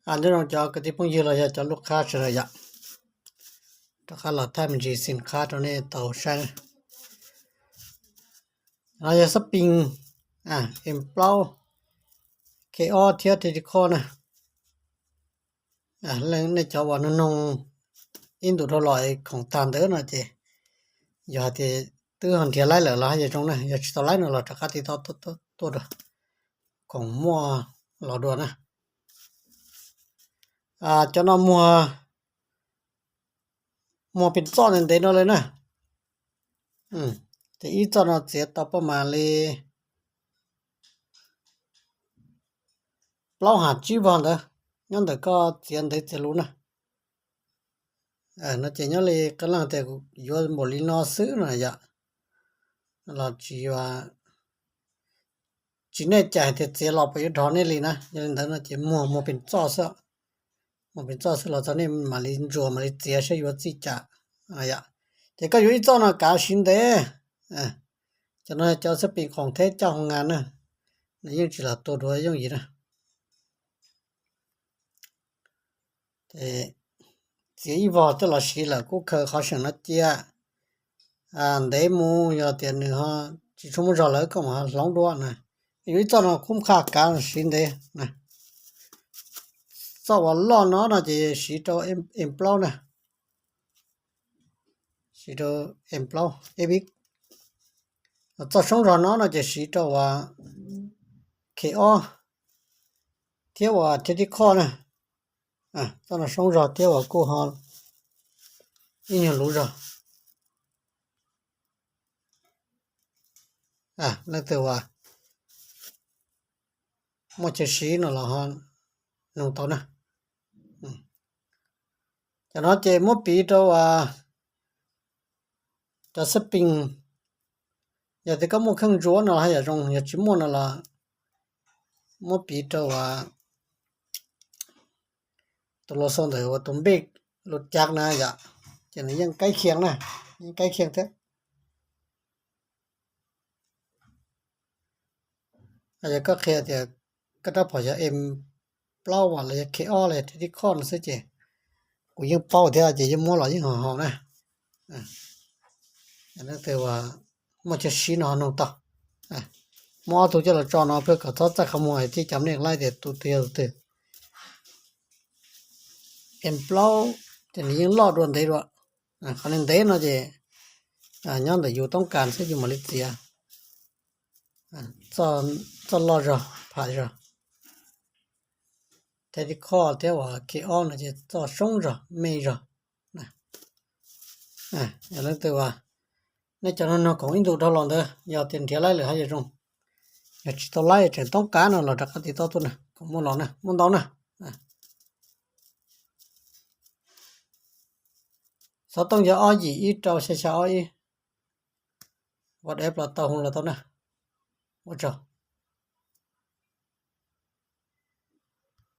Nyob zoo cov kwv tij phooj ywg los yog cov lub qab sawv daws yom, rov qab los thaij me ntsis xim qab rau nej tau saib. No yog xab pees M plaub, K ob thiab Tactical na. Leej nej cov uas noog noog ib ntus dhau los khoom tag ntawd no ces yog hais tias twb ho nrhiav laib lawm los haj yam zoo na, yog tsis tau laib no los rov qab tiv toj tuaj dua, khoom muaj los dua na. Cov no muag, muag pes txoj ntev ntev no li na. Ces ib txoj no txiav tau paj mas li plaub ham tsib vog ntawd, nyob ntawm koj txiav ntev txiav luv na. No ces nyob li qee leej tias kuv yuav npaum li no xwb no yom, los tsis, tsis nej cais hais tias txiav los puas yuav dhos nej li na. Yog li ntawd no ces muag, muag pes txoj xwb, muag pes txoj xwb los txog nej mam li ntsuas mam li txiav saib yuav txij cas yom. Ces koj yuav ib txoj no kav siv ntev. Cov no cov xab pees khoom thiab coj hoo ngas na, nws yeej tsis lam tuag dua yooj yim na. Txiav ib vog coj los siv lawm kuj khaws qhov seem no cia ntev mus, yog tias nws ho tsis tshua muaj zog lawm koj mam ho hloov dua na. Yuav ib txoj no khub qhaj kav siv ntev na. Txoj uas loj no no ces siv rau M plaub na, siv rau M plaub, txoj soob zog no no ces siv rau uas K ob thiab uas Tactical na. Txoj no soob zog thiab uas kuj ho ib nyuag luv zog. Leej twg uas muaj chaw siv no los ho nug tau na. Cov no ces muab piv rau uas cov xab pees, yog tias koj muaj kheej ntsuab no los haj yam zoo, yog tsis muaj no los muab piv rau uas tus lus xau ntawm uas tus npej lus cav na yom, ces nws yeej kaib khian na, yeej kaib khian thiab. Yog koj qhia tias koj rab phom yog M plaub los yog K ob los yog Tactical no xwb ces kuv yeej paub thiab ces yeej muab los yeej haum haum na. Leej twg uas muaj chaw siv no ho nug tau. Muab ob tug coj los tso no pheej kom txhob txaij qhov muag thiaj cam nej laib tias tus twg yog tus twg. M plaub ces nws yeej loj dua ntev dua. Qhov li ntev no ces nyob ntawm yus toob kas xwb yus mam li txiav. Txoj loj zog pham zog. Tactical thiab uas K ob no ces txoj soob zog me zog. Yog leej twg uas nej cov no no koom ib ntus dhau los ntawd yog tias nrhiav laib lawm haj yam zoo, yog tsis tau laib tseem toob kas no los rov qab tiv toj tuaj na, koom muaj los na, muaj ntau na. Xov tooj yog ob yim ib rau xya xya ob ib. Ua dab los tau hu los tau na. Ua tsaug.